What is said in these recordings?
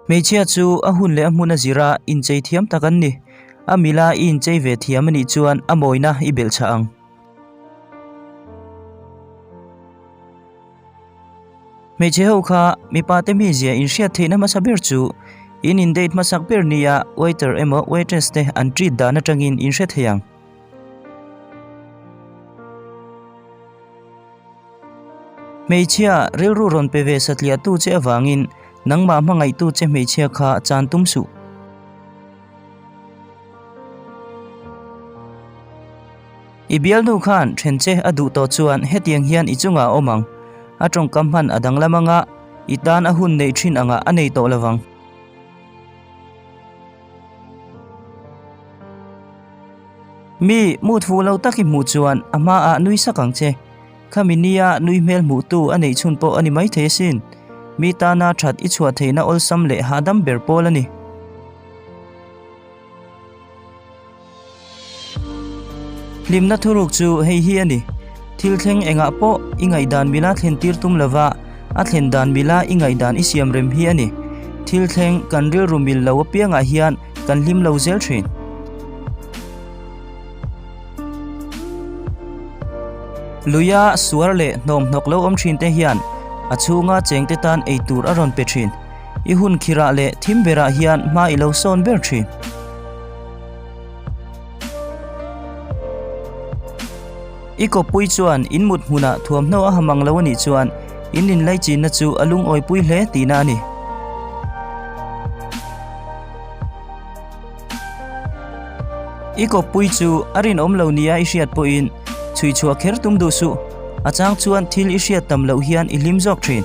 Hmeichhia chu a hun leh a hmun a zira inchei thiam tak an ni. A mila i inchei ve thiam a nih chuan a mawina i belhchhah ang. Hmeichhe ho kha mipa te mizia inhriat theihna hmasa ber chu in in date hmasak ber nia waiter emaw waitress te an treat dan atangin in hre thei ang. Hmeichhia rilru rawn pe ve satliahtu che avangin nangmah hmangaihtu che hmeichhia kha chan tum suh. I bialnu khan then che a duh tawh chuan hetiang hian i chungah a awm ang. A tawngkam hman a danglam anga i tan a hun neih thin angah a nei tawh lovang. Mi mut fuh lo tak i hmuh chuan a hmaah nui sak ang che. Khami nia nui hmel hmuhtu a neih chhun pawh a ni maithei asin. Mi tana that i chhuah theihna awlsam leh hahdam ber pawl a ni. Hlimna thuruk chu hei hi a ni, Thil thleng engah pawh i ngaihdan mila thlen tir tum lova, a thlen dan mila i ngaihdan i siam rem hi a ni. Thil thleng kan rilru mil lo apiangah hian kan hlim lo zel thin. Luia suar leh hnawmhnawk lo awm thin te hian a chhunga chengte tan eitur a rawn pe thin. I hun khirah leh thim berah hian hma i lo sawn ber thin. I kawppui chuan in mut hmunah thuamhnaw a ha mang lo a nih chuan in inlaichinna chu a lungawipui hle tihna a ni. I kawppui chu a rinawm lo nia i hriat pawhin chhui chhuah kher tum duh suh. A chang chuan thil i hriat tam loh hian i hlim zawk thin.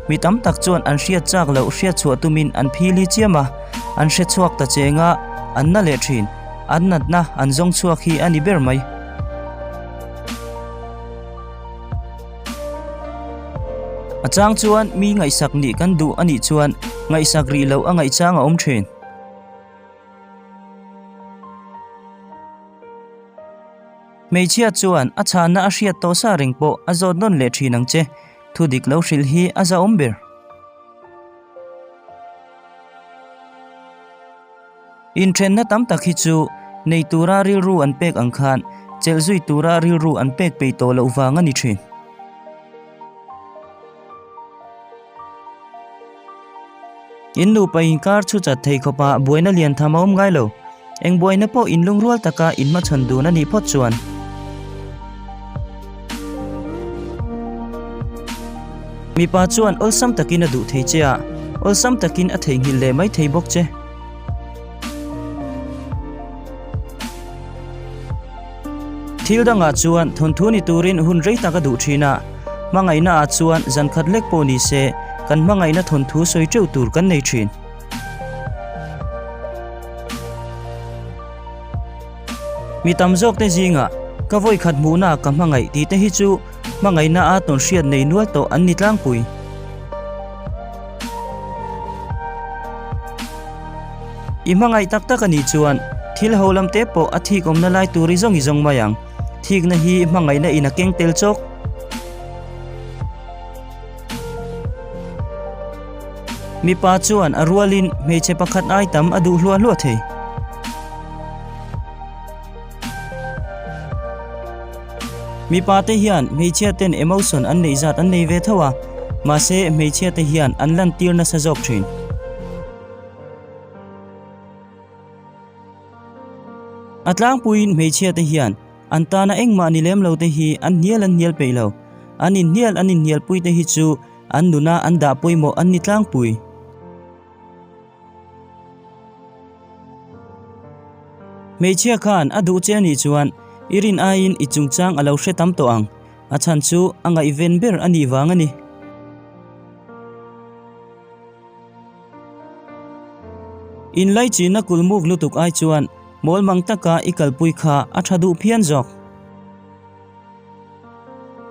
Mi tam tak chuan an hriat chak loh hriat chhuah tumin an phili chiam a, an hre chhuak ta cheng a, an na leh thin. An natna an zawng chhuak hi a ni ber mai. A chang chuan mi ngaihsak nih kan duh a nih chuan ngaihsak rih loh a ngaihchang a awm thin. Hmeichhia chuan a chhanna a hriat tawh sa reng pawh a zawt nawn leh thin ang che. Thu dik lo hrilh hi a zahawm ber. Inthenna tam tak hi chu nei tura rilru an pek ang khan chelh zui tura rilru an pek peih tawh loh vang a ni thin. In nupa inkar chu chat thei khawpa buaina lian tham a awm ngai lo. Eng buaina pawh inlungrual taka inhmachhawn dun a nih phawt chuan. Mipa chuan awlsam takin a duh thei che a, awlsam takin a theihnghilh leh mai thei bawk che. Thil dangah chuan thawnthu ni turin hun rei tak a duh thin a, hmangaihna ah chuan zan khat lek pawh ni se kan hmangaihna thawnthu sawi teuh tur kan nei thin. Mi tam zawk te zingah ka vawi khat hmuhna ka hmangaih tih te hi chu hmangaihna a tawn hriat nei nual tawh an ni tlangpui. I hmangaih tak tak a nih chuan thil ho lam te pawh a thik awmna lai tur i zawng i zawng mai ang. Thikna hi hmangaihna in a keng tel chawk. Mipa chuan a rualin hmeichhe pakhat ai tam a duh hluah hluah thei. Mipa te hian hmeichhia ten emotion an neih zat an nei ve tho a, mahse hmeichhia te hian an lantir nasa zawk thin. A tlangpuiin hmeichhia te hian an tana engmah ni lem lo te hi an hnial an hnial peih lo. An inhnial an inhnialpui te hi chu an nuna an dah pawimawh an ni tlangpui. Hmeichhia khan a duh che anih chuan i rin aiin i chungchang a lo hre tam tawh ang. A chhan chu a ngaihven ber a nih vang a ni. Inlaichinna kulmuk lutuk ai chuan mawlmang taka i kalpui kha a tha duh phian zawk.